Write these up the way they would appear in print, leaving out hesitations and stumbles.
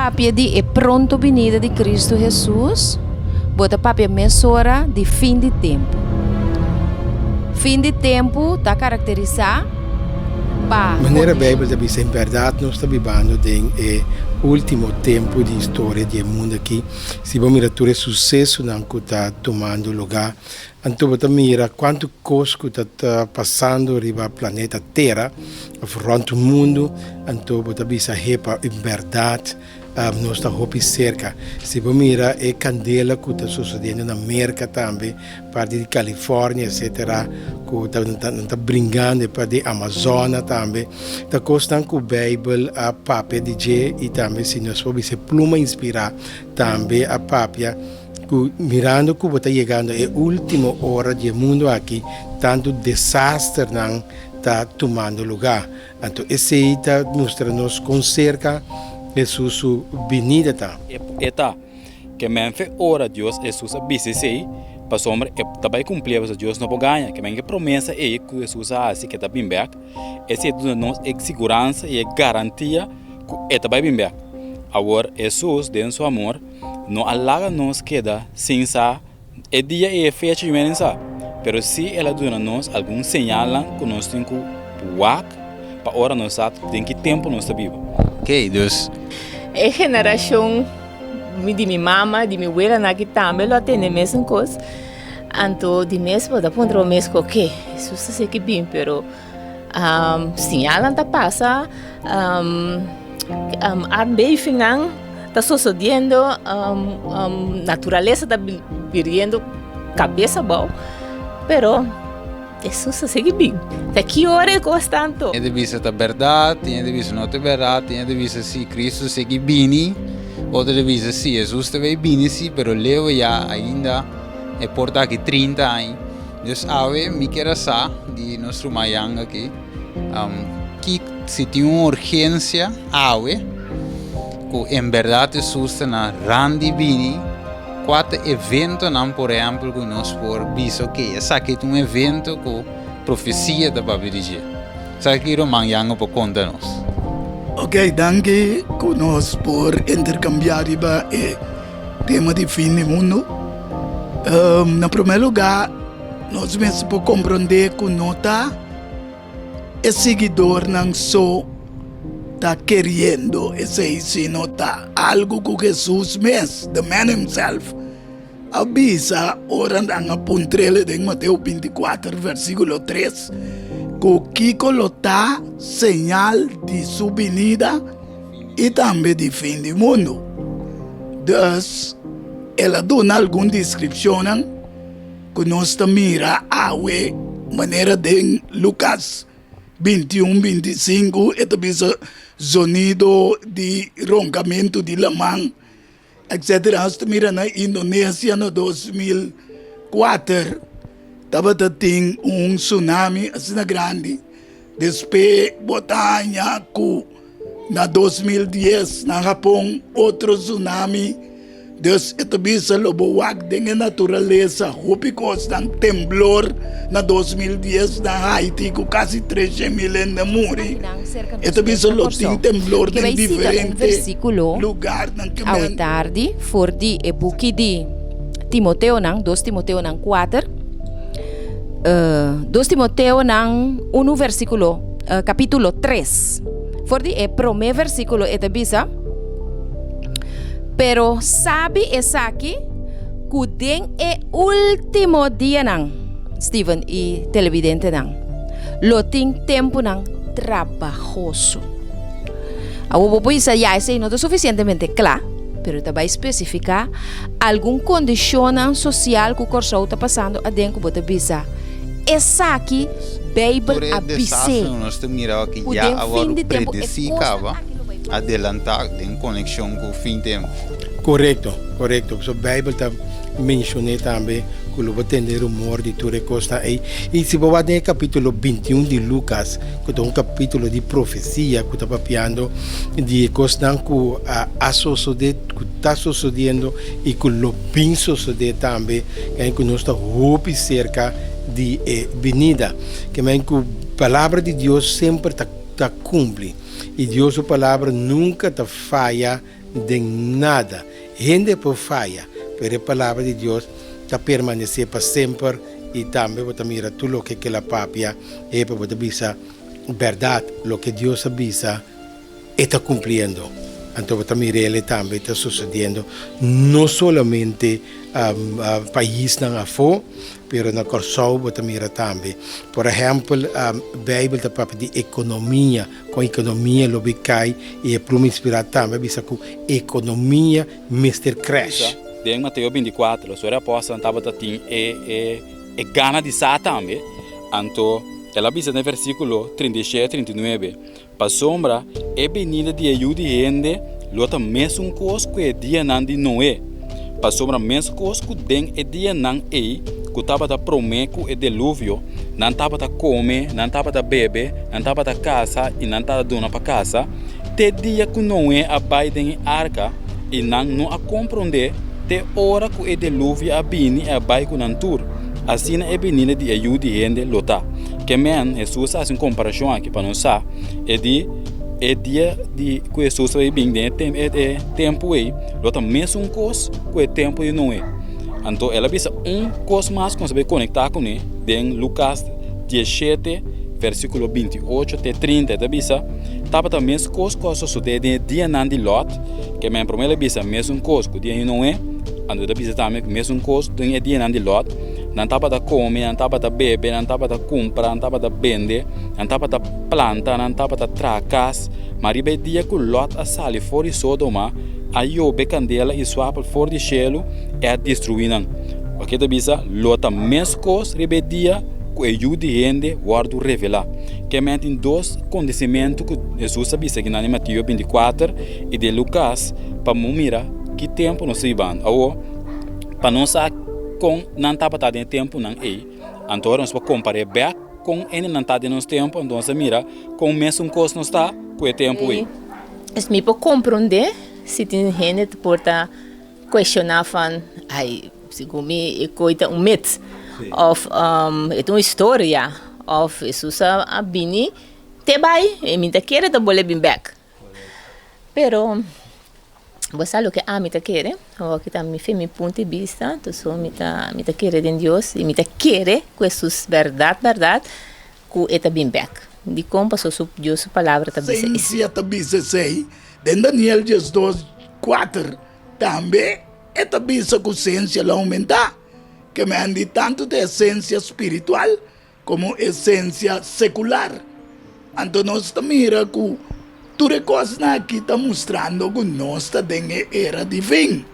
papia di e pronto binida di Kristu Hesus, bo ta papia mesora di fin di tempu. Fin di tempu ta karakterisá pa Manera kondishon. Beibel ta bisa, en bèrdat nos ta bibando den e último tempu di historia di e mundu akí. Si bo mira tur e susesonan ku ta tumando lugá, anto bo ta mira kuantu kos ku ta pasando riba planeta Tera òf rònt mundu, anto bo ta bisa, Hepa, en bèrdat nos ta hopi serka. Si bo mira e kandela ku ta sosodiendo na Merka tambe, parti di California etcetera, ku ta nan ta bringando e parti di Amazona tambe, ta kosnan ku Beibel a papia di dje i tambe si nos por bisa e pluma inspirá tambe a papia ku mirando ku bo ta yegando e ultimo ora di e mundu aki tantu desasternan ta tumando lugá. Anto esei ta mustra nos kon serka Hesus su binida ta. E ta. Ke men fe ora Dios Hesus a bisa esei, pasobra e ta bai kumpli pasobra Dios no por gaña. Ke men ke promesa ei ku Hesus a hasi ke ta bin bèk, esei ta duna nos e siguransa i e garantia ku e ta bai bin bèk. Awor Hesus den su amor no a laga nos keda sin sa E dia i e fecha yu menen sa, pero sí el a duna nos algun señalnan ku nos tin ku wak pa ora nos sa den ki tempu nos ta biba. Oké, dus. E generashon di mi mama, di mi welanan aki tambe lo a tende mesun kos. Anto di mes bo ta puntra bo mes ku oké, Hesus ta seki bin pero Siñalnan ta pasa, aardbevingnan ta sosodiendo, naturalesa ta biriendo kabes abou, pero Hesus ta sigui bin. Ta ki ora e kos ta anto? Tin hende bisa ta bèrdat, tin hende bisa no ta bèrdat, tin hende bisa si Kristu sigui bini, otro ta bisa si Hesus ta bay bini si, pero leu ya ainda e por ta aki 30 aña. Dus awe mi kier a sa di nos ruman Yang aki, ki si tin un urgencia awe ku en berdad Hesus ta na rand di bini, kua ta eventonan por ehempel ku nos por bisa ok esaki ta un evento ku profesia ta papia di dje. Esaki ruman Yang por konta nos. Ok, danki ku nos por interkambia riba e Tema di fin di mundu. Na promé lugá, nos mester por komprondé ku no ta e siguidornan so ta keriendo esei, sino ta algu ku Hesus mes, the man himself, a bisa ora nan a puntr'el den Mateo 24, versíkulo 3, ku kiko lo ta señal di su binida. I tambe di fin di mundu. Dus, el a duna algun deskripshonnan ku nos ta mira awe, manera den Lukas 21, 25, e ta bisa zonido di ronkamentu di laman. Etcetera. Nos ta mira na Indonesia na 2004 tabata tin un tsunami asina grandi. Despues bo ta haña ku na 2010 na Japon otro tsunami. Dus e ta bisa lo bo wak den e naturalesa hopi kosnan, temblor na 2010 na Haiti ku kasi 300.000 hende a muri. Serka E nos ta mes bisa na lo tin Kòrsou. temblor Ke den bai sita un diferente versíkulo lugarnan ke awe men. tardi for di e buki di Timoteonan, dos Timoteonan kuater, dos Timoteonan unu versíkulo, kapítulo tres. For di e promé versíkulo e ta bisa, Pero sabi esaki ku den e último dianan, Steven i televidentenan, lo tin tempunan trabahoso. Awor bo por bisa, ya esei no ta sufisientemente kla, pero ta bai spesifiká algun kondishonnan sosial ku Kòrsou ta pasando aden ku bo ta bisa, esaki Beibel Tur e a bis'é desastre nos ta mira aki ku ya den a fin wòrdu di tempu e predesí kosnan kaba, aki lo bai pasa. adelantá den konekshon ku fin tempu. Korekto, korekto. Pasobra Beibel ta menshoné tambe ku lo bo tende rumor di tur e kosnan ei. I si bo wak den e kapítulo 21 di Lukas, ku ta un kapítulo di profesia ku ta papiando di e kosnan ku a sosodé, ku ta sosodiendo i ku lo bin sosodé tambe, ken ku nos ta hopi serka di e binida. Ke men ku palabra di Dios semper ta ta kumpli, i Dios su palabra nunka ta faya. den nada. Hende por faya, pero e Palabra di Dios ta permanesé pa semper i tambe bo ta mira tur loke ku el a papia, e pa bo ta bisa bèrdat, loke Dios a bisa e ta kumpliendo. Anto bo ta mir'el e tambe ta susediendo no solamente paisnan afó, pero na Kòrsou bo ta mira tambe. Por ehèmpel, Beibel ta papia di ekonomia, kon ekonomia lo bin kai i e pluma inspirá tambe a bisa ku ekonomia mester crash. Den Mateo bintikuater, los ora e apòstelnan tabata tin e e gana di sa tambe, anto el a bisa den versíkulo 37, 39, Pasobra e binida di e Yu di hende lo ta mesun kos ku e dianan di Noe. Pasobra meskos ku den e dianan ei ku tabata promé ku e deluvio, nan tabata kome, nan tabata bebe, nan tabata kasa i nan tabata duna pa kasa, te dia ku Noe a bai den e arka, i nan no a komprondé te ora ku e deluvio a bini i a bai ku nan tur, asina e binida di e Yu di hende lo ta. Ke men, Hesus a hasi un komparashon aki pa nos sa e di e dia di ku Hesus a bai bin den e e tempu ei lo ta mesun kos ku e tempu di Noe. Anto el a bisa un kos mas ku nos a bai konektá kuné den Lukas diesshete versíkulo binti ocho te trinta. E ta bisa, Tabata meskos ku a sosodé den e dianan di Lòt. Ke men promé el a bisa mesun kos ku dia di Noe, anto e ta bisa tambe mesun kos den e dianan di Lòt. Nan tabata kome, nan tabata bebe, nan tabata kumpra, nan tabata bende, nan tabata planta, nan tabata traha kas. Ma riba e dia ku Lòt a sali for di Sodoma, a yobe kandela i swapel for di shelu i a destruí nan. Oke ta bisa, Lo ta meskos riba e dia ku e Yu di hende wòrdu revelá. Ke men tin dos kondisimentu ku Hesus a bisa kinan den Mateo bintikuater i den Lukas pa mu mira ki tempu nos ta bibando. Awor, pa nos sa kon nan tabata den e tempunan ei, anto ora nos por kompar'é bèk kon hende nan ta den nos tempu, anto nos ta mira kon mesun kos nos ta ku e tempu ei. Dus mi por komprondé si tin hende ta por ta kuestioná van, ai, segun mi e koi ta un mit, òf e ta un historia, òf Hesus a bini te bai i mi ta kere ta bolbe bin bèk. Pero bo sa loke ami ta kere, awor ki ta mi fe, mi punto di bista, entonces mi ta mi ta kere den Dios i mi ta kere ku Hesus bèrdat bèrdat ku e ta bin bèk. Dikon? Pasobra su Dios su palabra ta bisa esei. Sensia ta bisa esei. Den Daniel diesdos, kuater tambe e ta bisa ku sensia lo oumentá. Ke men di tantu ta e sensia spiritual Komo esensia sekular. Anto nos ta mira ku tur e kosnan aki ta mustrando ku nos ta den e era di fin.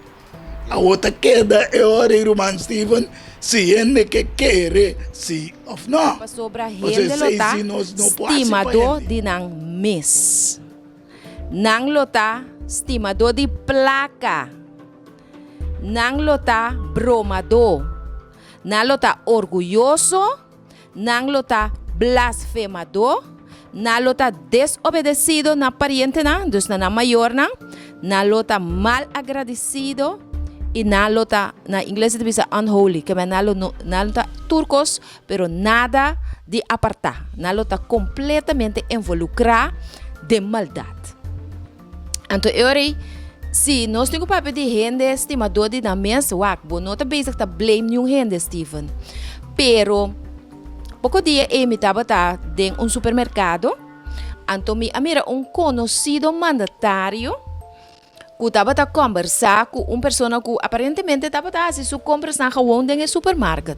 Awor ta keda e ora ei, ruman Steven, si hende ke kere si òf nò. Pasobra Pasobra hende lo esei ta si nos no por hasi pa stimadó hende. di nan mes. Nan lo ta stimadó di plaka. Nan lo ta bromadó. Nan lo ta orguyoso, nan lo ta blasfemadó, nan lo ta desobedesido na parientenan, dus na nan mayornan, nan lo ta malagradesido i nan lo ta, na ingles e ta bisa unholy, ke men nan lo no, nan lo ta tur kos, pero nada di apartá. Nan lo ta kompletamente envolukrá den maldat. Anto e ora ei, si nos tin ku papia di hende stimadó di nan mes, wak, bo no ta bezig ta blame niun hende, Steven. Pero, poko dia ei mi tabata den un supermerkado, anto mi a mira un konosido mandatario ku tabata kòmbersá ku un persona ku aparentemente tabata hasi su komprasnan gewon den e supermarket.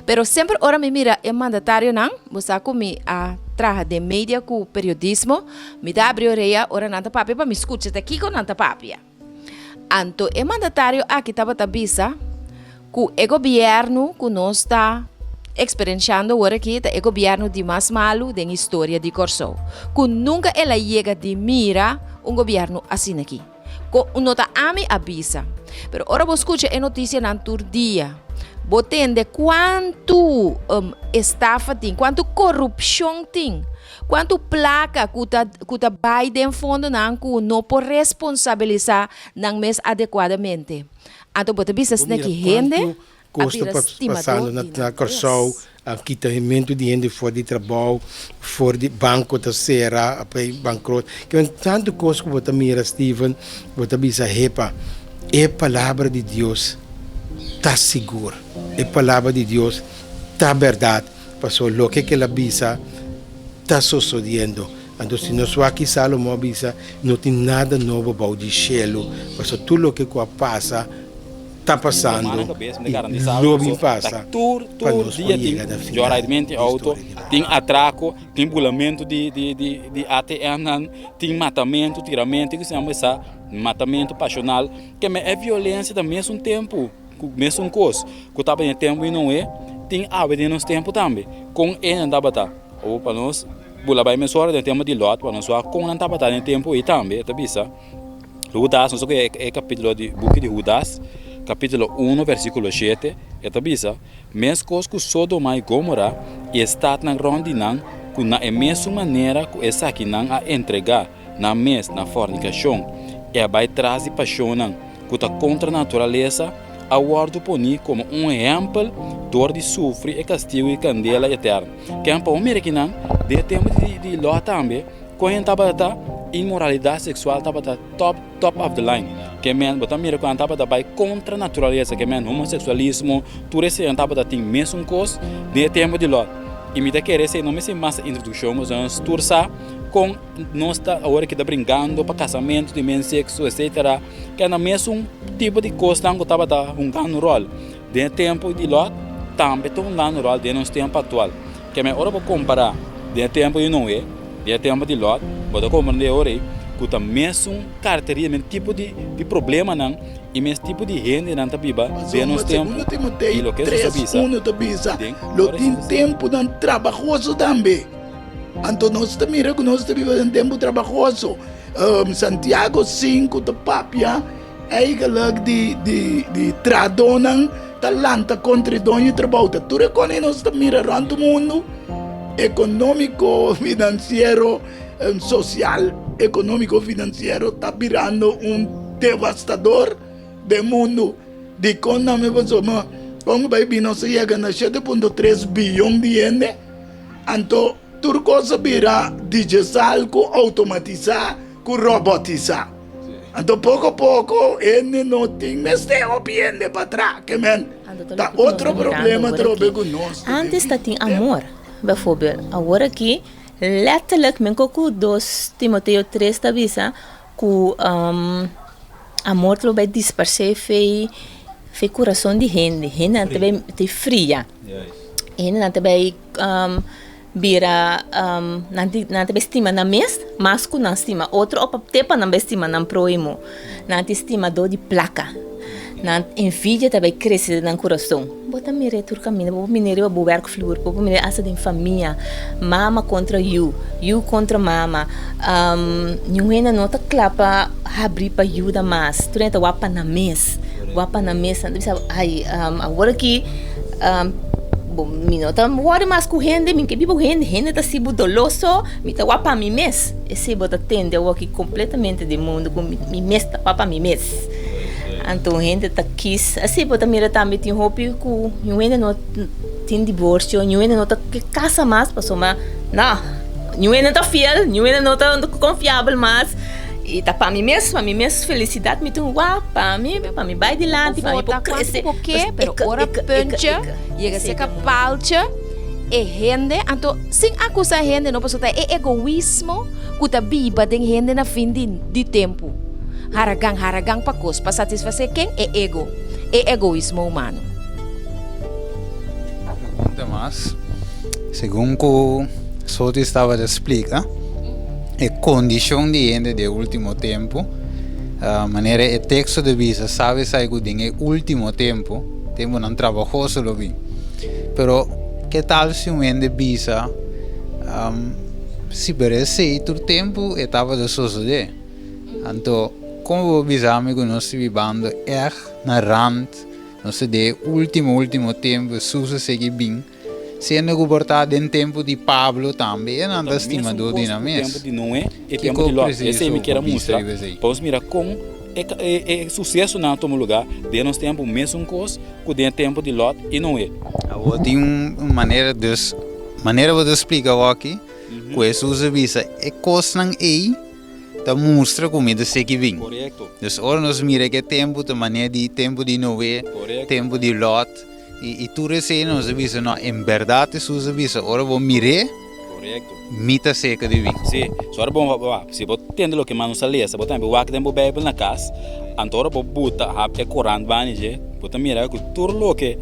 Pero semper ora mi mira e mandatarionan, bo sa ku mi a traha den media ku periodismo, Mi ta abri orea ora nan ta papia pa mi skucha ta kiko nan ta papia. Anto e mandatario aki tabata bisa ku e gobièrnu ku nos ta eksperenshando awor aki ta e gobièrnu di mas malu den historia di Kòrsou. Ku nunka el a yega di mira un gobièrnu asin'aki. Ku no ta ami a bisa. Pero ora bo skucha e notisianan tur dia, bo tende kuantu estafa tin, kuantu korupshon tin. Kuantu plaka ku ta ku ta bai den fondonan ku no por responsabilisá nan mes adekuadamente? Anto bo ta bisa Bo asina mira ki hende kuantu a Kos ta bira stimadó pasando na di nan Kòrsou, mes. a kitamentu di hende for di trabou, for di banko ta sera, a bai bankrot. Kimen tantu kos ku bo ta mira Steven, bo ta bisa hepa, e palabra di Dios ta sigur, e palabra di Dios ta bèrdat, pasobra loke ku el a bisa ta sosodiendo. Anto si nos wak ki Salomo a bisa, no tin nada nobo bou di shelu, pasobra tur loke ku a pasa ta pasando i lo bin pasa Tur pa tur nos por dia tin yega na final joraidment di di auto, historia di Bijbel. tin atraco, tin bulamentu di di di di ATMnan, tin matamentu, tiramentu, ku siña sa matamentu pasional. Keme e violencia ta mesun tempu ku mesun kos ku tabata den e tempu di Noe, tin awe den nos tempu tambe. Kon e nan tabata? Awor pa nos bula bai mesora den tempu di Lot pa nos wak kon nan tabata den e tempu ei tambe, e ta bisa. Hudas, nos ta kohe e kapítulo di buki di Hudas, kapítulo uno versíkulo shete, e ta bisa, Meskos ku Sodoma i Gomora i e statnan rònt di nan, ku na e mesun manera ku esakinan a entregá nan mes na fornikashon i a bai tras di pashonnan ku ta kontra naturalesa, a wòrdu poní komo un ehèmpel dor di sufri e kastigu di kandela eterno. Ken pa bo mira kinan, den e tempu di Lòt tambe, Kon hende tabata ta, inmoralidat seksual tabata top, top of the line. Ke men, bo ta mira ku nan tabata bai kontra naturalesa, ke men homoseksualismo, tur esei nan tabata tin mesun kos den e tempu di Lòt. I mi ta kere esei no mester mas introdukshon, pasobra nos tur sa kon nos ta awor aki ta bringando pa kasamentu di men sekso etsetera, ke nan mesun tipo di kosnan ku tabata hungando un ròl den e tempu di Lòt tambe ta hungando un ròl den nos tempu aktual. Ke men ora bo kompará den e tempu di Noe, den e tempu di Lòt, bo ta komprendé ora ei ku ta mesun karteria, mes tipo di di problemanan i mes tipo di hendenan ta biba den Pasobra nos tempu. segundo I Timoteo loke Hesus a tres bisa uno ta bisa, den Lo ora tin Hesus a tempunan trabahoso tambe. Anto nos ta mira ku nos ta biba den tempu trabahoso. Santiago sinku ta papia Eigenlijk di di di trahadónan ta lanta kontra e doño di trabou. Ta tur e kos nos ta mira rònt mundu, ekonómiko, finansiero, sosial, ekonómiko, finansiero ta birando un devastador den mundu. Dikon nan mi pasobra kon ku bai bin nos a yega na shete punto tres biyon di hende, anto tur kos a bira digesal ku outomatisá ku robotisá. Anto poko poko hende no tin mester hopi hende pa traha ke men Anto ta ta loke ku nos otro ta mirando problema awor trobe aki. ku nos ta Antes ta den tin tempu. amor, bijvoorbeeld. Awor aki letterlijk men ko ku dos Timoteo tres ta bisa ku amor ta lo bai disparsé fei fei kurason di hende. Hendenan ta bai ta fria. Hendenan ta bai Bira nan ti nan ta bai stima nan mes mas ku nan stima otro òf te pa nan bai stima nan próhimo. Nan ti stimadó di plaka. Nan envidia ta bai krese den nan kurason. Bo ta mir'é tur kaminda, bo por mir'é riba bo wèrkvloer, bo por mir'é asta den famia, mama kontra yu, yu kontra mama. Niun hende no ta kla pa habrí pa yuda mas, tur hende ta wak pa nan mes, wak pa nan mes. Nan ta bisa, ai, awor aki. Bo, mi no ta wòri mas ku hende, mi ke biba ku hende, hende ta hasi bo doloso, mi ta wak pa mi mes. Esei bo ta tende awor aki kompletamente den mundu ku mi mes ta wak pa mi mes. Anto hende ta kis, así bo ta mira tambe tin hopi ku niun hende no tin diborsio, niun hende no ta ke kasa mas pasobra no, niun hende no ta fiel, niun hende no ta konfiabel mas. I ta pa mi mes, pa mi mes felisidat mi tin wak, pa mi, pa mi bai dilanti, pa mi por krese. Bo vota kuantu bo ke, pero ora puntje yega serka paaltje, e hende, anto sin akusa hende no, pasobra ta e egoismo ku ta biba den hende na fin di di tempu. Haragan, haragan pa kos, pa satisfasé ken? E ego, e egoismo humano. Pregunta mas, segun ku Sotis tabata splika. E kondishon di hende den e último tempu. Manera e teksto ta bisa, sabe esei ku den e último tempu, tempunan trabahoso lo bin. Pero ke tal si un hende bisa, Si, pero esei tur tempu e tabata sosodé. Anto, kon bo por bisa mi ku nos ta bibando ègt na rant, nos ta den e último último tempu, Hesus a sigui bin? Siendo ku por ta den tempu di Pablo tambe e nan ta stimadó di nan mes. Tempu di Noe i Kiko tempu di Lot. presiso Esei mi kier a bo bisa mustra riba esei? pa nos mira kon E e susesonan a tuma lugá den nos tempu mesun kos ku den e tempu di Lòt i Noe. Awor tin un manera, dus manera bo ta splika awor-aki, ku Hesus a bisa e kosnan ei ta mustra ku mi ta seki bin. Korekto. Dus ora nos mira ke tempu ta manera di tempu di Noe, tempu di Lòt, i tur esei nos a bisa no, en bèrdat Hesus a bisa ora bo mir'é, Korekto. Mi ta seka di bin. Sí, so ora bo wak, si bo tende loke mas nos a lesa, bo tambe wak den bo Bijbel na kas, anto ora bo buta hap e korant bani dje, bo ta mira ku tur loke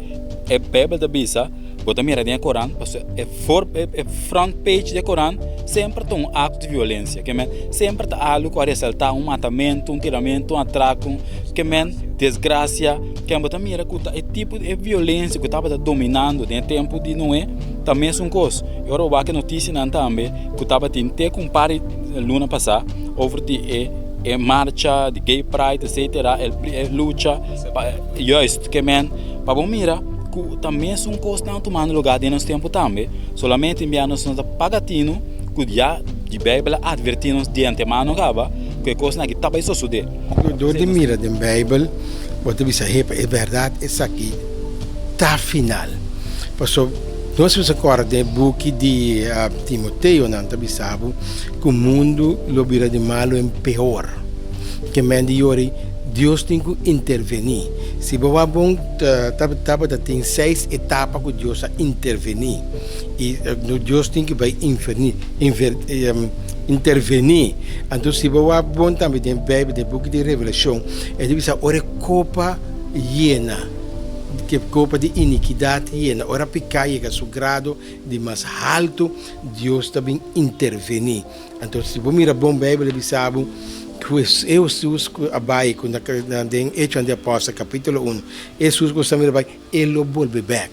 e Bijbel ta bisa, bo ta mira den e korant, pasobra e for e front page di e korant semper ta un akto di violensia, ke men semper ta algu ku a resaltá un matamentu, un tiramentu, un atrako, ke men desgrasia, ke bo ta mira ku ta e tipo di violensia ku tabata dominando den e tempu di Noe ta mesun kos. I ora bo wak e notisianan tambe ku tabatin te ku un par di luna pasá over di e e marcha di gay pride etcetera e lucha pa juist ke men pa bo mira ku ta mesun kosnan a tumando lugar den nos tempu tambe solamente bia nos no ta paga tinu ku ya di beibel a adverti nos di antemano kaba ku e kosnan aki ta bai sosode. Dor di mira den beibel bo ta bisa hepa e bèrdat esaki ta final pasobra Nos mester kòrda den e buki di Timoteo nan ta bisa bo ku mundu lo bira di malu en peor. Ke men di yori Dios tin ku intervení. Si bo wak bon tabata tin seis etapa ku Dios a intervení i Dios tin ku bai intervení. Anto si bo wak bon tambe den Beibel den buki di Revelashon e ta bisa ora e kopa yena. Ke kopa di inikidat yena. Ora piká yega su grado di mas haltu, Dios ta bin intervení. Anto si bo mira bon Beibel a bisa bo ku e Hesus ku a bai ku na den Echonan di Apòstel kapítulo unu, e Hesus ku bo sta mira bai, e lo bolbe bèk.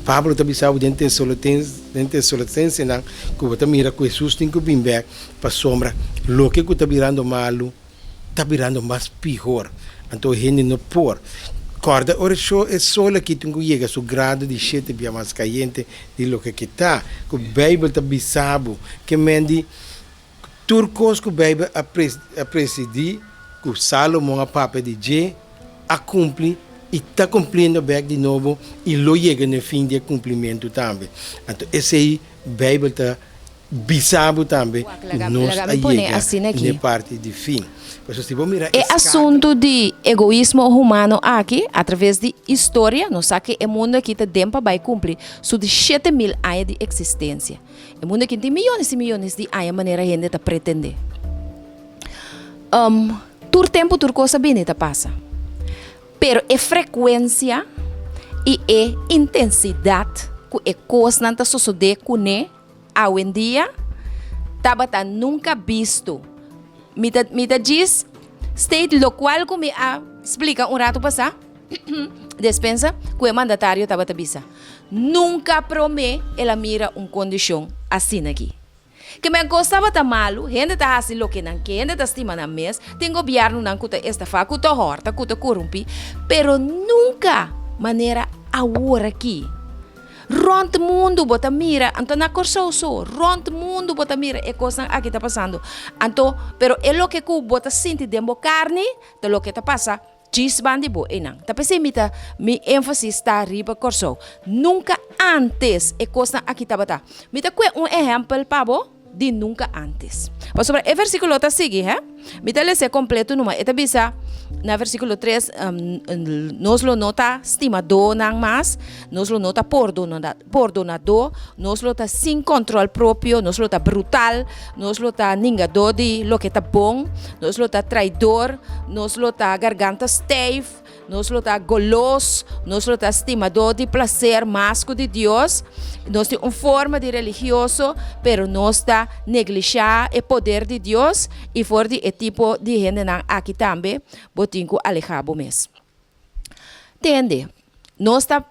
Pablo ta bisa bo den Tesalosensenan ku bo ta mira ku Hesus tin ku bin bèk pasobra loke ku ta birando malu, ta birando mas pihor, anto hende no por corda ora e sol aki tin cu yega su grado di shete bia mas cayente di loke ki ta, cu Bijbel ta bisa bo ke men di tur cos cu Bijbel a presidi cu Salomon a papia di dje a cumpli y ta cumpliendo bek di nobo y lo yega na e fin di e cumplimento tambe, anto esey Bijbel ta. Bisa bo tambe ku nos a yega n'e parti di fin. Pasobra si bo mira E asuntu di egoismo humano aki, atraves di historia, nos sa ku e mundu aki ta den pa bai kumpli su di 7000 aña di eksistensia. E mundu aki tin miyones i miyones di aña manera hende ta pretendé. Tur tempu tur kos a bini ta pasa. Pero e frekuensia i e intensidat ku e kosnan ta sosodé kuné Awendia tabata nunca bisto. Mi ta mi ta djis state locual cu mi a splica un rato pasa, despensa, cu e mandatario tabata bisa. Nunca prome el a mira un condicion asina aki. Ke men cos tabata malu, hende ta haci loke nan ke, hende ta stima nan mes, tin gobiernonan cu ta estafa, cu ta horta, cu ta corumpi, pero nunca manera awor aki. Rònt mundu bo ta mira, anto na Kòrsou so, rònt mundu bo ta mira e kosnan aki ta pasando. Anto, pero e loke ku bo ta sinti den bo karni ta loke ta pasa djis ban di bo einan. Ta p'esei mi ta, mi énfasis ta riba Kòrsou. Nunka ántes e kosnan aki tabata. Mi ta kue un ehèmpel pa bo di nunka ántes. Pasobra e versíkulo ta sigui, hè? Mi ta les'é kompleto numa. E ta bisa na versíkulo tres, Nos lo no ta stimadónan mas, nos lo no ta pordonadó, nos lo ta sin kòntròl propio, nos lo ta brutal, nos lo ta ningadó di loke ta bon, nos lo ta traidor, nos lo ta garganta steif. Nos lo ta golos, nos lo ta stimadó di plaser mas ku di Dios. Nos tin un forma di religioso, pero nos ta neglishá e poder di Dios i for di e tipo di hendenan aki tambe bo tin ku alehá bo mes. Tende, nos ta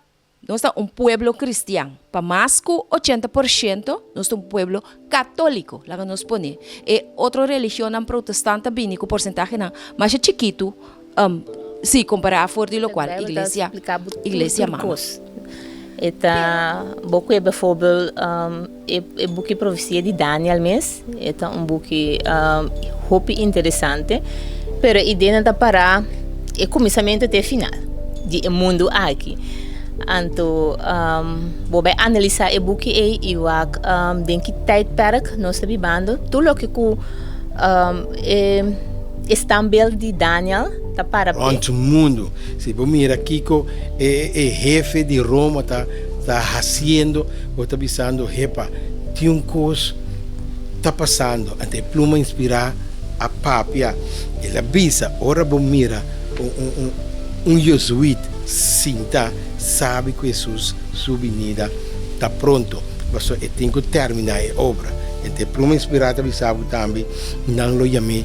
Nos ta un pueblo cristian. Pa mas cu 80% nos ta un pueblo catolico. Laga nos pone e otro religionnan protestant ta bini cu porcentahenan masha chikitu si compara for di locual iglesia iglesia mama. E ta bo cu e bijvoorbeeld e buki profecia di Daniel mes e ta un buki hopi interesante. Pero e ideanan ta para e kuminsamentu te e final di e mundu aki. Anto bo bai analisá e buki ei i wak den ki tijdperk nos ta bibando. Tur loke ku e e standbeeld di Daniel ta para p'e. Rònt mundu. Si bo mira kiko e e hefe di Roma ta ta hasiendo, bo ta bisando, Hepa, tin un kos ta pasando. Anto e pluma inspirá a papia. El a bisa, Ora bo mira un un un un jesuit sinta, sabi ku Hesus su binida ta pronto, pasobra e tin ku terminá e obra. Anto e pluma inspirá ta bisa bo tambe, Nan lo yam'é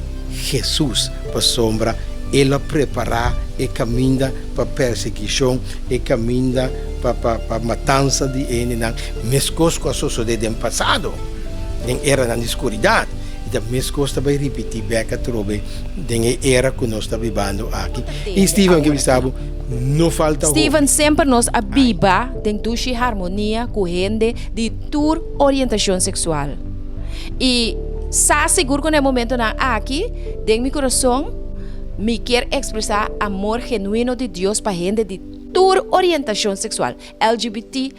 Hesus, pasobra e lo a prepará e kaminda pa persekushon, e kaminda pa pa pa matansa di e hendenan, meskos ku a sosodé den pasado, den eranan di skuridat. I ta meskos ta bai ripití bèk atrobe den e era ku nos ta bibando aki. I Steven ke bisa bo, no falta hopi. Steven, Semper nos a biba den dushi harmonia ku hende di tur orientashon seksual. I sa sigur ku na e momentonan aki, den mi kurason, mi kier ekspresá amor genuino di Dios pa hende di tur orientashon seksual, LGBT,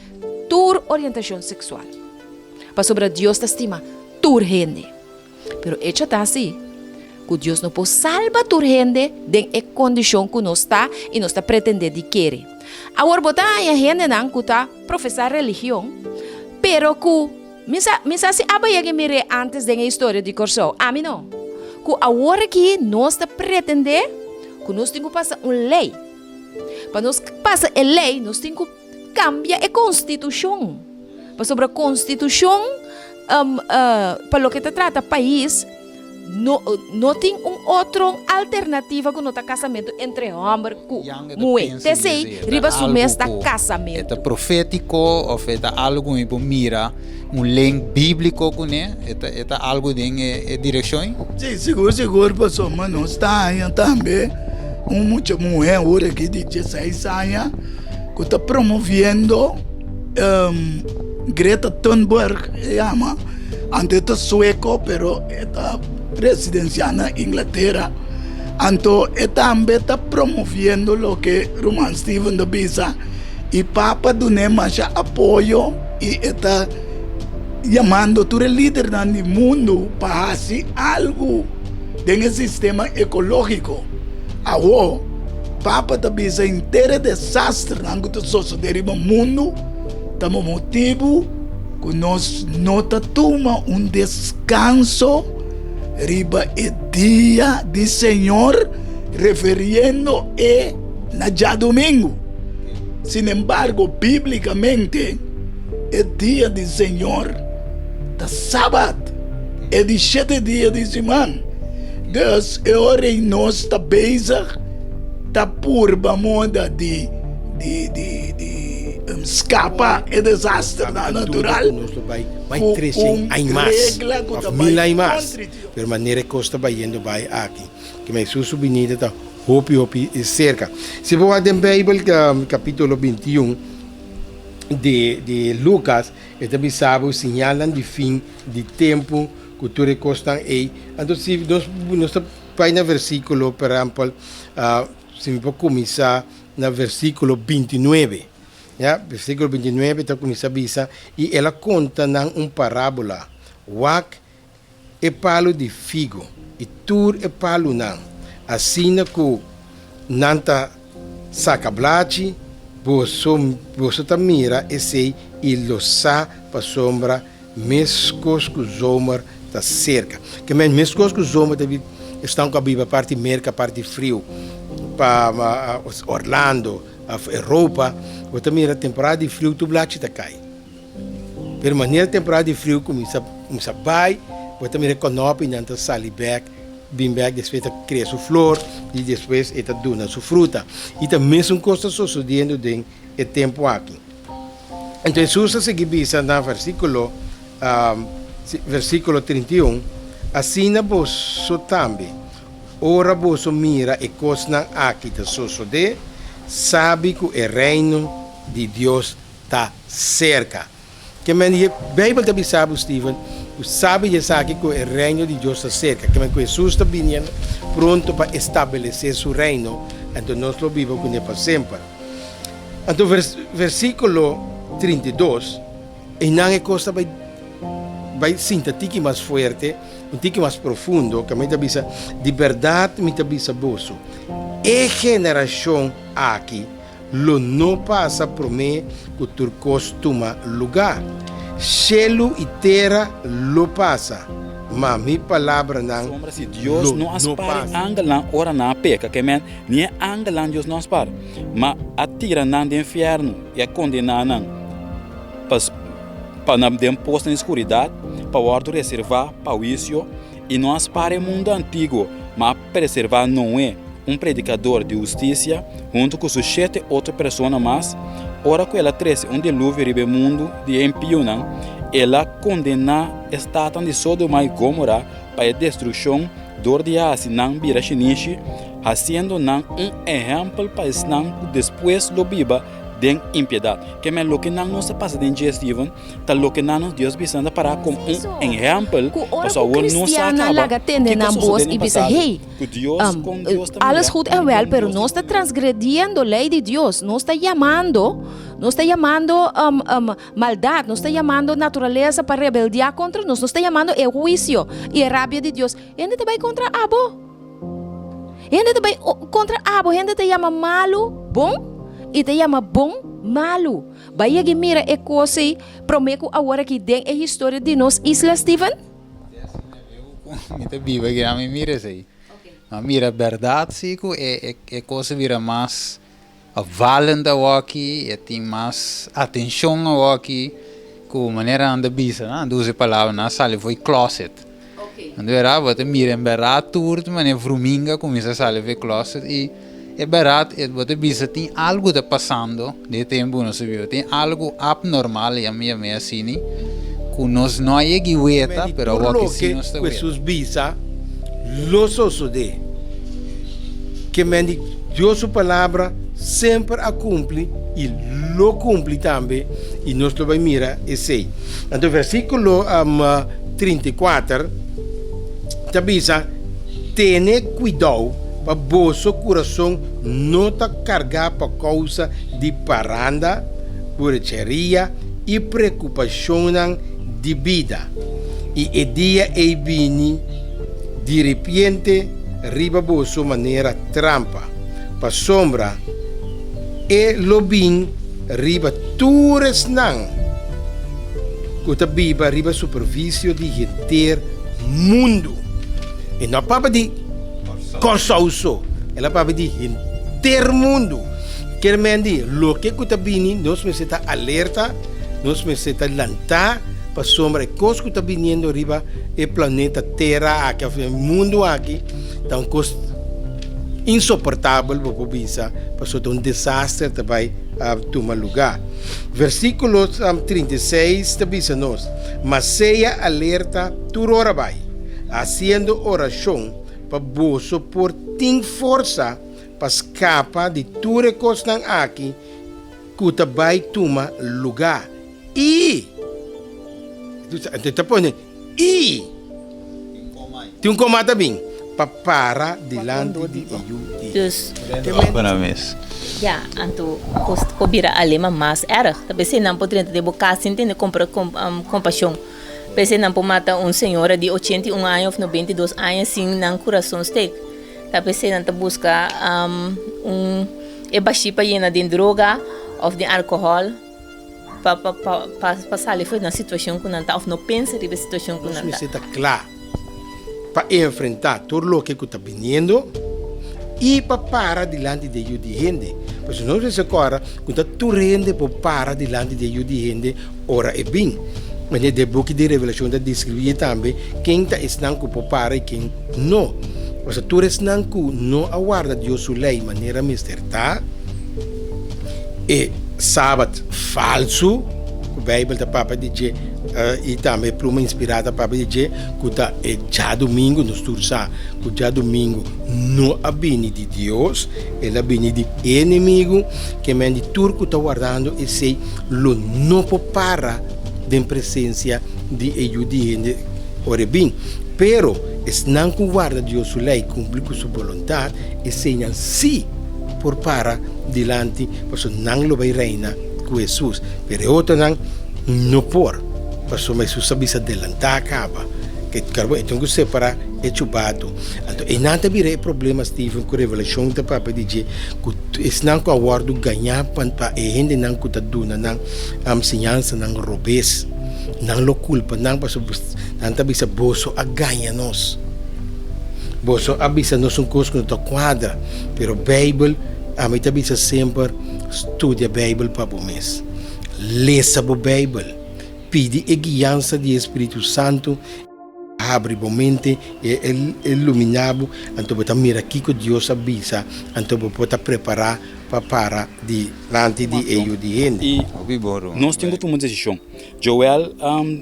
tur orientashon seksual. Pasobra Dios ta stima tur hende. Pero echo ta si ku Dios no por salba tur hende den e kondishon ku nos ta i nos ta pretendé di kere. Awor bo ta haña hendenan ku ta profesá religion, pero ku mi sa mi sa si aba yega i mir'é ántes den e historia di Kòrsou, ami no, ku awor aki nos ta pretendé ku nos tin ku pasa un lei. Pa nos pasa e lei nos tin ku kambia e konstitushon. Pasobra konstitushon pa loke ta trata pais no no tin un otro alternativa ku no ta kasamentu entre hòmber ku muhé. T'esei riba su mes ta kasamentu. E ta profétiko òf e ta algu ku mi por mira un link bíbliko kuné? E ta e ta algu den e direkshon ei? Sí, sigur sigur pasobra nos ta haña tambe un mucha muhé awor aki di dieseis aña ku ta promoviendo. Greta Thunberg e yama, anto e ta sueco pero e ta residencia na Inglatera, anto e tambe ta promoviendo loke ruman Steven ta bisa y papa dun'e masha apoyo y e ta yamando tur e lidernan di mundo pa haci algo den e sistema ecologico. Awo, Papa ta bisa henter e desasternan ku ta sosodé riba mundu ta pa motibu ku nos no ta tuma un deskanso riba e dia di Señor, referiendo e na djadumingu. Sinembargo, bíblikamente e dia di Señor ta Sabat, e di shete dia di siman. Dus e ora ei nos ta bezig ta purba moda di di di di skapa e desasternan natural Nos lo bai bai ku treshen un aña mas regla ku of ta mil bai aña mas. kontra Dios. Pero manera e kos ta bayendo bai aki, ke Hesus su binida ta hopi hopi serka. Si bo wak den Beibel kapitulo bintiun di di Lukas e ta bisa bo siñalnan di fin di tempu Ku tur e kosnan ei. Anto si nos nos ta bai na versíkulo, por ehèmpel, si mi por kuminsá na versíkulo bintinuebe, ya, versíkulo bintinuebe ta kuminsá bisa, I el a konta nan un parábola, Wak e palu di figo i tur e palunan, asina ku nan ta saka blachi, boso boso ta mira esei i lo sa pasobra Meskos ku zomer ta serka. Ke men meskos ku zomer ta bi esnan ku a biba parti Merka, parti friu, pa Orlando of Europa, bo ta mira temporada di friu tur blachi ta kai. Pero manera temporada di friu kuminsa kuminsa bai, bo ta mira e konopinan ta sali bek, bin bek, despues ta kria su flor i despues e ta duna su fruta. I ta mesun kos ta sosodiendo den e tempu aki. Anto Hesus a sigui bisa na versíkulo versíkulo 31, Asina boso tambe, ora boso mira e kosnan aki ta sosodé, sabi ku e Reino di Dios ta serka. Ke men di e Beibel ta bisa bo, Steven, ku sabi di esaki ku e Reino di Dios ta serka. Ke men ku Hesus ta biniendo. pronto pa establesé su Reino, anto nos lo biba kuné pa semper. Anto versíkulo 32, einan e kos ta bai bai sinta tiki mas fuerte, un tiki mas profundo, kaminda ta bisa, Di bèrdat mi ta bisa boso, e generashon aki lo no pasa promé ku tur kos tuma lugá. Shelu i tera lo pasa, ma mi palabranan Sombra si Dios lo no a no spar e pasa. angelnan ora nan a peka, ke men, ni e angelnan Dios no a spar, ma a tira nan den fièrnu i a kondená nan pa pa nan den posnan di skuridat, pa wòrdu reservá pa huisio, i no a spar e mundu antiguo, ma a preservá Noe, un predikador di hustisia, huntu ku su shete otro persona mas, ora ku el a trese un diluvio riba e mundu di e impionan, el a kondená e statnan di Sodoma i Gomora pa e destrukshon dor di hasi nan bira shinishi, hasiendo nan un ehèmpel pa esnan ku despues lo biba den impiedat. Ke men loke nan nos ta pasa den dje, Steven, ta loke nan nos Dios bisa nan ta pará komo un Eso. ehèmpel, Ku ora pasobra ku awor nos sa kristiannan kaba laga tende kiko nan sosodé bos den i bisa, pasado, Hey, ku Dios, kon Dios ta alles mira goed en i wel, kon pero Dios ta nos ta kondena. transgrediendo lei di Dios, nos ta yamando, nos ta yamando maldat, nos ta yamando naturalesa pa rebeldiá kontra nos, nos ta yamando e huisio i e rabia di Dios. Hende ta bai kontra abo. Hende ta bai kontra abo, hende ta yama malu bon i ta yama bon malu. Bai yega i mira e kos ei promé ku awor aki den e historia di nos isla, Steven? Te asina leu ku mi ta biba aki nan mi mira esei. Ma mira bèrdat si ku e e kos a bira mas opvallend awoki, e tin mas atenshon awoki ku manera nan ta bisa, nan ta usa e palabra nan a sali for e closet. Anto era bo ta mira en bèrdat tur ta manera vruminga kuminsá sali for e closet i e bèrdat bo ta bisa tin algu ta pasando den e tempu ku nos ta biba, tin algu abnormal ya mi yam'é asini ku nos no a yega i weta Di pero tur awor ki si loke nos ta ku weta. Hesus bisa lo sosodé. Ke men di Dios su palabra semper a kumpli i lo kumpli tambe i nos lo bai mira esei. Anto versíkulo 34 ta bisa, Tene kuidou pa boso kurason no ta kargá pa kousa di paranda, buracheria i preokupashonnan di bida, i e dia ei bini diripiente riba boso manera trampa, pasobra e lo bin riba tur esnan ku ta biba riba superfisio di henter mundu. E no a papia di Kòrsou so, el a papia di henter mundu. Kier men di loke ku ta bini nos mester ta alerta, nos mester ta lantá pasobra e kos ku ta biniendo riba e planeta Tera aki òf e mundu aki ta un kos insoportabel bo por bisa pasobra ta un desaster ta bai tuma lugá. Versíkulo 36 ta bisa nos, Ma sea alerta tur ora bai, hasiendo orashon pa boso por tin forsa pa skapa di tur e kosnan aki ku ta bai tuma lugá i, ta pone i, tin un koma ta bin, pa para dilanti di e Yu di Hende. Ya, anto kos por bira alema mas erg. Ta p'esei nan por drenta den bo kas sin tene kompashon. P'esei nan por mata un señora di 81 aña òf 92 aña sin nan kurason stek. Ta p'esei nan ta buska un e bashí pa yena den droga òf den alkohòl pa pa pa pa sali for di nan situashon ku nan ta òf no pensa riba e situashon ku Nos nan ta. mester ta kla pa enfrentá tur loke ku ta biniendo i pa para dilanti di e Yu di hende. Pasobra nos mester kòrda ku ta tur hende por para dilanti di e Yu di hende ora e bin. Manera di e buki di Revelashon ta deskribí tambe ken ta esnan ku por para i ken no. Pasobra tur esnan ku no a warda Dios su lei manera mester ta, e sabat falsu ku Beibel ta papia di dje i tambe e pluma inspirá ta papia di dje, ku ta e djadumingu, nos tur sa ku djadumingu no a bini di Dios, el a bini di e enemigu, ke men di tur ku ta wardando esei lo no por para den presensia di e Yu di hende ora e bin. Pero. Esnan ku warda Dios su lei kumpli ku su boluntat, eseinan sí por para dilanti, pasobra nan lo bai reina ku Hesus. Pero e otronan no por, pasobra Hesus a bisa delantá kaba. E tin ku separá e chubatu. Anto einan ta bira e problema, Steven, ku Revelashon ta papia di dje, ku esnan ku a wòrdu gañá pa e hendenan ku ta duna nan siñansanan robes, nan lo kulpa nan pasobra nan ta bisa, Boso a gaña nos. Boso a bisa nos un kos ku no ta kuadra. Pero Beibel, ami ta bisa semper, studia Beibel pa bo mes. Lesa bo Beibel. Pidi e guiansa di e Spiritu Santu. Habri bo mente, e e luminá bo, anto bo ta mira kiko Dios a bisa, anto bo por ta prepará pa para dilanti di e Yu di hende. I nos tin ku tuma un desishon. Joel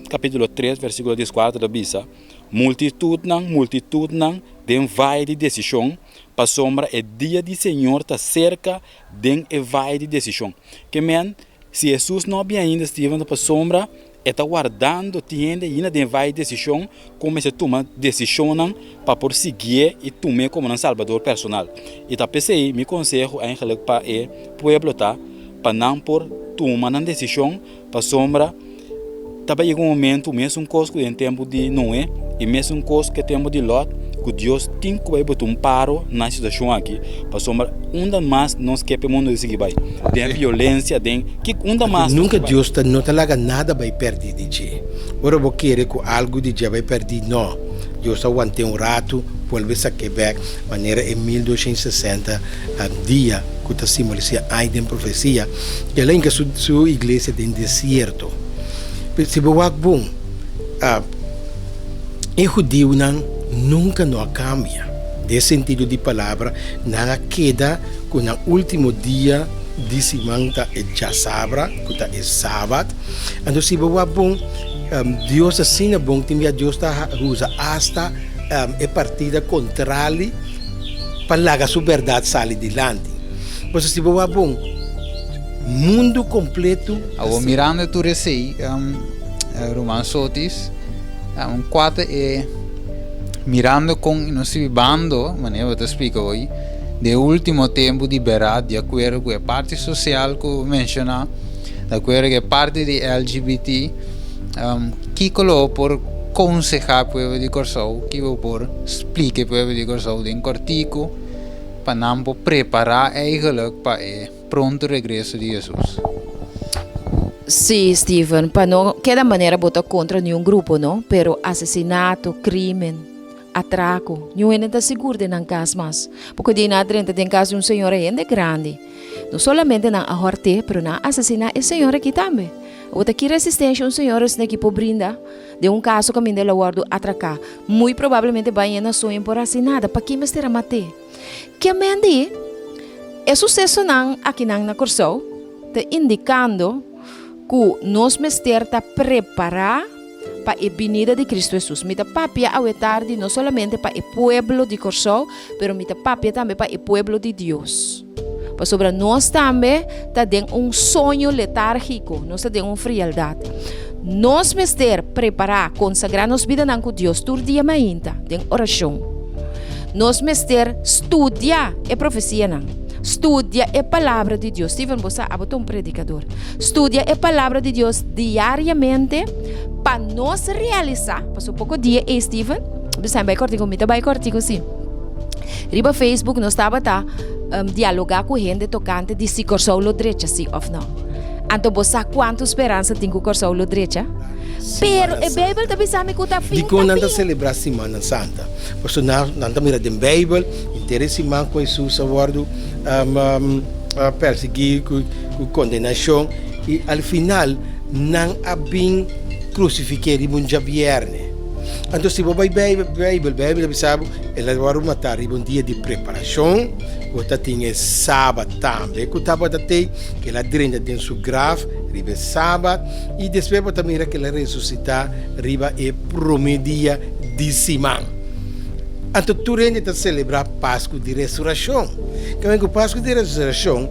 kapítulo tres versíkulo dieskuater ta bisa, Multitutnan, multitutnan den vaye di desishon, pasobra e dia di Señor ta serka den e vaye di desishon. Ke men, si Hesus no a bin ainda, Steven, ta pasobra E ta wardando tin hende ainda den vai desishon ku mester tuma desishonnan pa por siguié i tum'é komo nan Salbador personal. I ta p'esei mi konseho eigenlik pa e pueblo ta pa nan por tuma nan desishon pasobra ta bai yega un momentu mesun kos ku den tempu di Noe i mesun kos ku e tempu di Lòt ku Dios tin ku bai bota un paro na e situashon aki pasobra unda mas nos ke pa e mundu sigui bai den violensia den ki unda mas Nunka Dios ta no ta laga nada bai pèrdí di dje. Ora bo kere ku algu di dje a bai pèrdí, no. Dios ta want'é un ratu, bolbe sak'é bèk, manera e 1260 dia ku ta simbolisá ai den profesia, el a hinka su su iglesia den desierto. Si bo wak bon, e hudiunan nunka no a kambia. Den sentido di palabra, nan a keda ku nan último dia di siman ta e djasabra, ku ta e sabat. Anto si bo wak bon, Dios asina bon, tin bia Dios ta usa asta e partida kontrali pa laga su bèrdat sali dilanti. Pasobra si bo wak bon, mundu kompletu. Awor mirando tur esei, ruman Sotis, un kuata e mirando kon nos ta bibando, manera bo ta splika hoy, den e ultimo tempu di bèrdat, di akuerdo ku e parti sosial ku bo menshoná, di akuerdo ku e parti di LGBT, kiko lo bo por konsehá pueblo di Kòrsou, kiko bo por splika e pueblo di Kòrsou den kòrtiku pa nan por prepará eigentlik pa e pronto regreso di Hesus? Sí, Steven, pa no keda manera bo ta kontra niun grupo, no, pero asesinato, krimen, atrako, niun hende ta sigur den nan kas mas. Poko di nan a drenta den kas di un señora hende grandi. No solamente nan a hòrt'é, pero nan a asesiná e señora aki tambe. Awor ta ki resistensia un señora asina aki por brinda den un kaso kaminda el a wòrdu atraká? Muy probablemente bai na soño por hasi nada. Paki mester a mat'é? Ke men di e susesonan akinan na Kòrsou ta indikando ku nos mester ta prepará pa e binida di Kristu Hesus. Mi ta papia awe tardi no solamente pa e pueblo di Kòrsou, pero mi ta papia tambe pa e pueblo di Dios. Pasobra nos tambe ta den un soño letárgiko, nos ta den un frialdat. Nos mester prepará, konsagrá nos bidanan ku Dios tur dia mainta den orashon. Nos mester studia e profesianan, studia e Palabra di Dios. Steven, bo sa, abo ta un predikador. Studia e Palabra di Dios diariamente pa nos realisá, pasobra poko dia ei, Steven, bisa bai kòrtiku, mi ta bai kòrtiku sí. Riba Facebook nos tabata um, dialogá ku hende tokante di si Kòrsou lo drecha sí òf no. Anto bo sa kuantu speransa tin ku Kòrsou lo drecha? Pero e Beibel ta bisa mi ku ta fin Dikon ta nan ta bin. selebrá Simana Santa? Pasobra nan nan ta mira den Beibel, henter e siman ku Hesus a wòrdu um, a persiguí ku ku kondenashon i al final nan a bin krusifik'é riba un djabièrnè. Anto si bo bai Beibel, Beibel ta bisa bo el a wòrdu matá riba un dia di preparashon, bo ta tin e sabat tambe ku tabata tei, ku el a drenta den su graf riba e sabat i despues bo ta mira ku el a resusitá riba e promé dia di siman. Anto tur hende ta selebrá Pasku di Resurashon. Kaminda ku Pasku di Resurashon.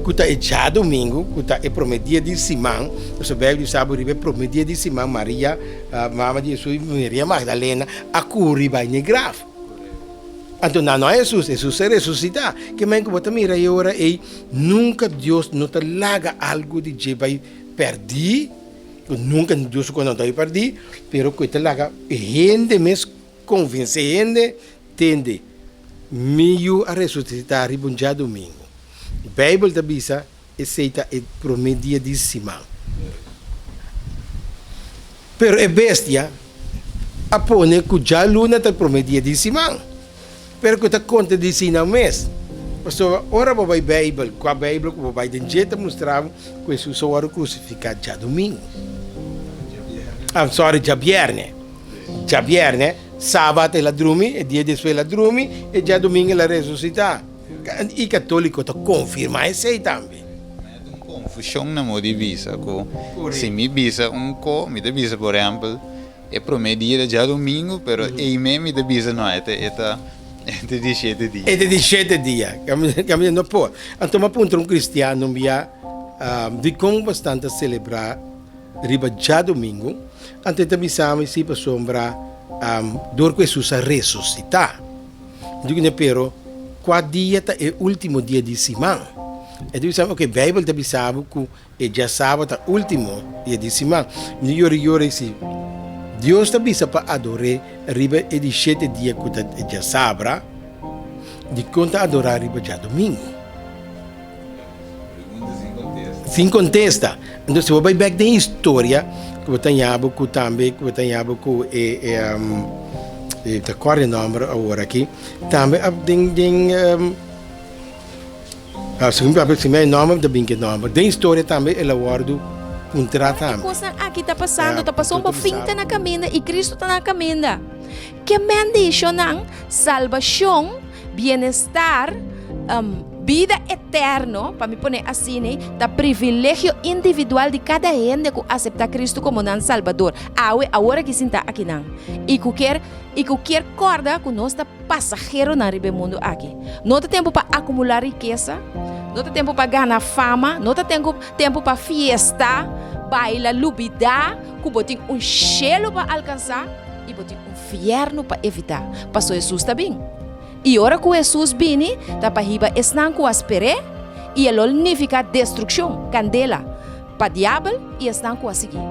ku ta e djadumingu, ku ta e promé dia di siman. Pasobra Beibel bisa bo riba e promé dia di siman Maria, mama di Hesus, i Maria Magdalena a kuri bai na e graf. Anto nan no a Hesus, Hesus a resusitá. Ke men ku bo ta mira e ora ei, nunka Dios no ta laga algu di dje bai pèrdí, ku nunka Dios su kos no ta bai pèrdí, pero ku e ta laga e hende mes konvensé hende Tende, mi yu a resusitá riba un djadumingu. Beibel ta bisa esei ta e promé dia di siman. Pero e bestia a pone ku djaluna ta e promé dia di siman. Pero ku ta kontradisí nan mes. Pasobra ora bo bai Beibel, kua Beibel ku bo bai den dje ta mustra bo ku Hesus a wòrdu krusifiká djadumingu. I'm sorry, djabièrnè. Djabièrnè. Sabat el a drumi, e dia despues el a drumi, e djadumingu el a resusitá. I katóliko ta konfirmá esei tambe. Ma e ta un konfushon na modo di bisa ku si mi bisa un ko, mi ta bisa por ehèmpel e promé dia ta djadumingu, pero ei mi ta bisa no, e ta e ta e ta di shete dia. E ta di shete dia. Kaminda no por. Anto mi a puntra un kristiano un bia dikon bastan ta selebrá Riba djadumingu, anto e ta bisa mi si pasobra dor ku Hesus a resusitá. Mi di kuné, Pero, kua dia ta e último dia di siman? E ta bisa mi, Oke, Beibel ta bisa bo ku e djasaba ta último dia di siman. Mi di yora yora i si Dios ta bisa pa ador'é riba e di shete dia ku ta e djasabra, dikon ta adorá riba djadumingu? Sin kontesta. Entonces si bo bai bek den historia ku bo ta haña bo ku tambe ku bo ta haña bo ku e e e ta kòrda e nòmber awor aki tambe a den den si mi papia si mi haña e nòmber mi ta bin ku e nòmber den historia tambe el a wòrdu puntrá tambe. E kosnan aki ta pasando ta pasobra bo fin ta na kaminda i Cristo ta na kaminda. Ke bendishonnan, salbashon, bienestar, bida eterno, pa mi pone asina, ta privilegio individual di kada hende ku aseptá Kristu komo nan Salbador. Awe, awor aki sintá akinan, i ku kier, i ku kier kòrda ku nos ta pasaheronan riba e mundu aki. No ta tempu pa akumulá rikesa, no ta tempu pa gana fama, no ta tempu pa fiesta, baila, lubidá ku bo tin un shelu pa alkansá. I bo tin un fièrnu pa evitá, paso Hesus ta bin. I ora ku Hesus bini, ta pa hiba esnan ku a sper'é, i e lo nifiká destrukshon, kandela, pa diabel i esnan ku a siguié.